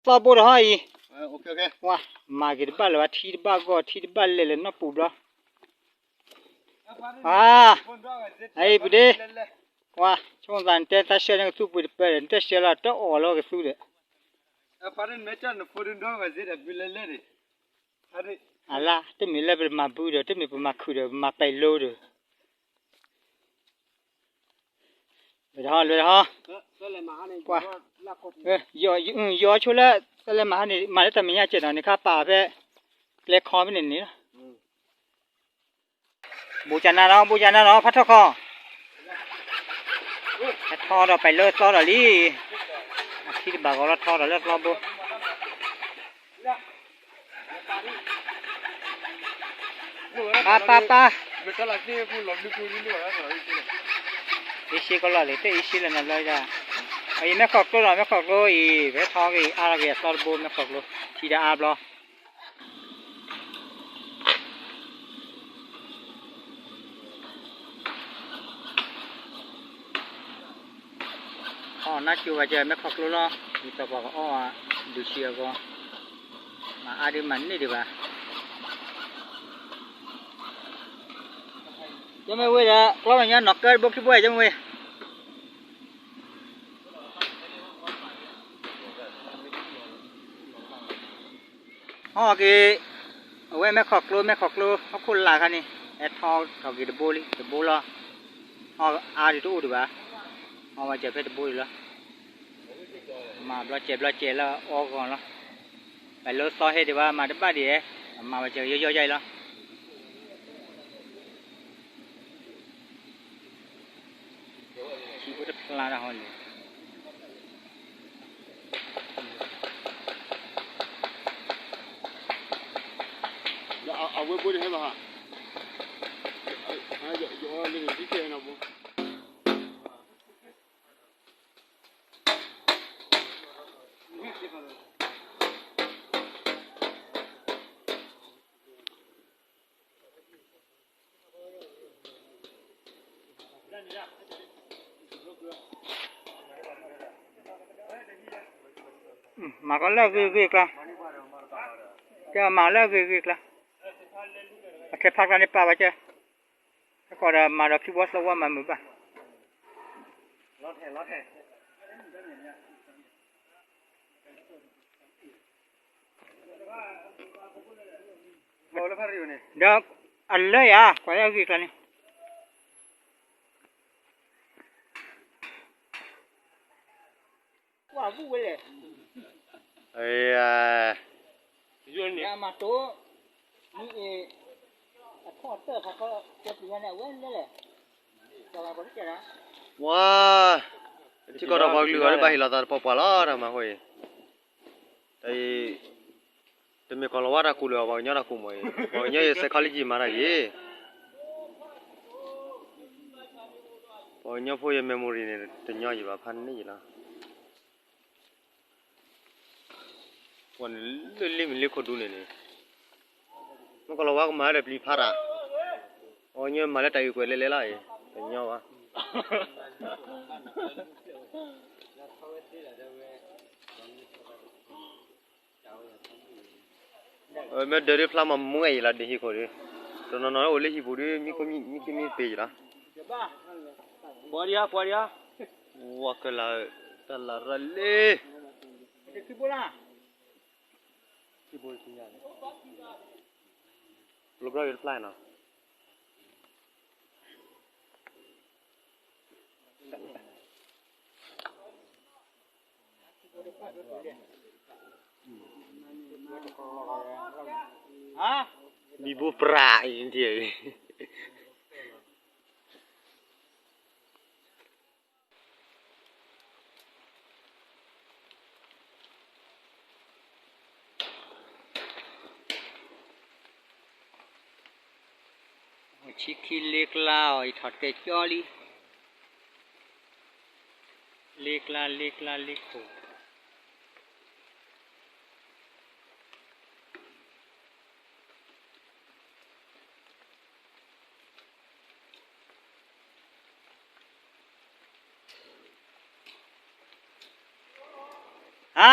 သီဘိတဟီအံၤ, ဝါ, မၤက့ၤတဘၣ်လၢၤဘၣ်, ထံတဘၣ်ဂီၢ် ထံတဘၣ်လဲၤလၢၤနီၢ်ပူၤဘျီ, အါ, အအံၤပူၤဒ့, ဝါ, ဆိကမိၣ်သးနတဲသးဆှၢန့ၣ်ကသူပှ့ၤတပၢၢ်ဒီး နတဲဆှၢလီၤတအီၣ်လီၤကသူဒီး, အလါ, တမ့ၢ်လၢပမၤဘုဒီး တမ့ၢ်ပမၤခုၣ်ဒီး ပမၤပဲာ်လိဒီး လွဲၢ်တဟီ လွဲၢ်တဟီ, ပှၤ, ယီၤဆိလၢ သလဲမၤဟါန့ၣ် မၤလၢတၢ်မဲာ်ညါကဲးနီၤ န့ၣ်ခါပာ်ဖဲ ကျဲခီဖဲန့ၣ်န့ၣ်လီၤ, ဘူးကနၤနီၤ ဘူးကနၤနီၤ ဖးထီၣ်ခီ, ဟဲထီဒီးပာ်လၢသီဒီးလံ, အထံတဘၣ်ဂီၤလီၤထီဒီးလၢသီဘိ ပၢ်ပၢ်ပၢ်, အ့ၣ်ရှ့ကလီၢ်လံ တအ့ၣ်ရှ့လၢၤနီတဘျီဒၣ်, အအံၤမဲာ်ခီၣ်ကျိနီၤ မဲာ်ခီၣ်ကျိအံၤ ပဟဲထီက့ၤအါထီၣ်က့ၤအသီတဘိ မဲာ်ခီၣ်ကျိ ထံဒီးအါဘျီ အီၣ်နါကၠိဘၣ်ကဲ မဲာ်ခီၣ်ကျိလီၤ, ဒ်သိးပှၤကအီၣ်ဒုးဆံအဂီၢ်, မၤအါဒံးမၤန့ၢ်ဒံးဘၣ်, ကၠီမ့ၢ်ဝ့ဒီး ကျီလီၤညါနီၢ်ကၢတဘိခံဘိ ကၠီမ့ၢ်ဝ့ ဟီၣ်က့ၤ, အဝဲမဲာ်ခီၣ်ကျိ မဲာ်ခီၣ်ကျိ ဟီၣ်ခိၣ်လာ်ခါန့ၣ် ဟဲထီထီၣ်က့ၤတဘိလံ တဘိလီၤ, အီၣ်အါဒံးတအိၣ်ဒံးဘၣ်, အီၣ်ဝဲစဲးဖဲတဘိဒံးလီၤ, မၤဘျီစဲးဘျီစဲးလၢအီဂီၢ်လီၤ, ပလၢသီဟဲဒံးဘၣ် မၤတဘၣ်ဒံး, မၤဝဲစဲးယီယီယါအံၤလီၤ ထံဖိတဖျါတၢ်ဟီလံ, အဝဲဘိတဟဲဘၣ်ဟါ, ယအီလၢန့ၣ် ဒ်ကဲနီၤဘိ မၤကီးလၢအဂ့ၤဂ့ၤကျါ, ကဲမၤလၢအဂ့ၤဂ့ၤကျါ, အခဲဖးကျါန့ၣ်ပာ်ဘၣ်ကဲ, ဟဲကီးဒီးမၤဒီးခံဝီသၢဝီမၤမုာ်ဘၣ် ဒီးအလၢယၤ ကွၢ်လၢအဂ့ၤကျါန့ၣ် ကွၢ်ဝဲလဲၣ်, မၤတိ, မ့ၢ်အ့ၣ်, အထီၣ်အတၢၢ်ခါခီ ကဲပျံၤညါန့ၣ် အဝဲလဲၣ်လဲၣ်, ဝါ, ထံကီၢ်ဒီးပှၤကလုာ်ဂီၢ် ဘၣ်ဟ့ၣ်လီၤသးတပှဲၤပှဲၤလီၤ တၢ်မၤဃိအံၤ, တၢ်အံၤ တမ့ၢ်ကီၢ်လီၤဝါတၢ်ကူးလၢၤ ပှၤကညီတၢ်ကူးမးအံၤ ပှၤကညီအံၤ psychology မၤတၢ်ဂ့ၤ, ပှၤကညီဖိယ memory န့ၣ် တညီယံၤဘၣ် ဖးန့ၢ်ယံၤလီၤ, ပှၤန့ၣ်လၢလ့မုၢ်လ့ခိၣ်ဒူန့ၣ်န့ၣ်, မ့ၢ်ကီၢ်လီၤဝါကမၤလၢပျံၤဖးတၢ်, ပှၤကညီမၤလၢတၢ်အုၣ်ကွဲးလဲၤလဲၤလီၤအံၤ တညီဘၣ် မ့ၢ်ဒၢးဒ်ဖျါမးမူအဲၣ်ယံၤလီၤ ဒ်ဟံၣ်ခိၣ်ဒီး, တနီၤနီၤအိၣ်လၢဟံၣ်ပူၤဒီး မံခ့မံပ့ၤယံၤလီၤ, ပှၤဒံးဧါ ပှၤဒံးဧါ, ဝါကလၤ, တၢ်လၤရၣ်လံ, ပျီဘျီယတဖျါနီၤ ဘံဘူပြးအံၤဒ်အံၤ ဆံခံလ့ကျါအီၤ ယထီၣ်တဲာ်ကၠီလံ, လ့ကျါ လ့ကျါ လ့ခိၣ် ဟါ,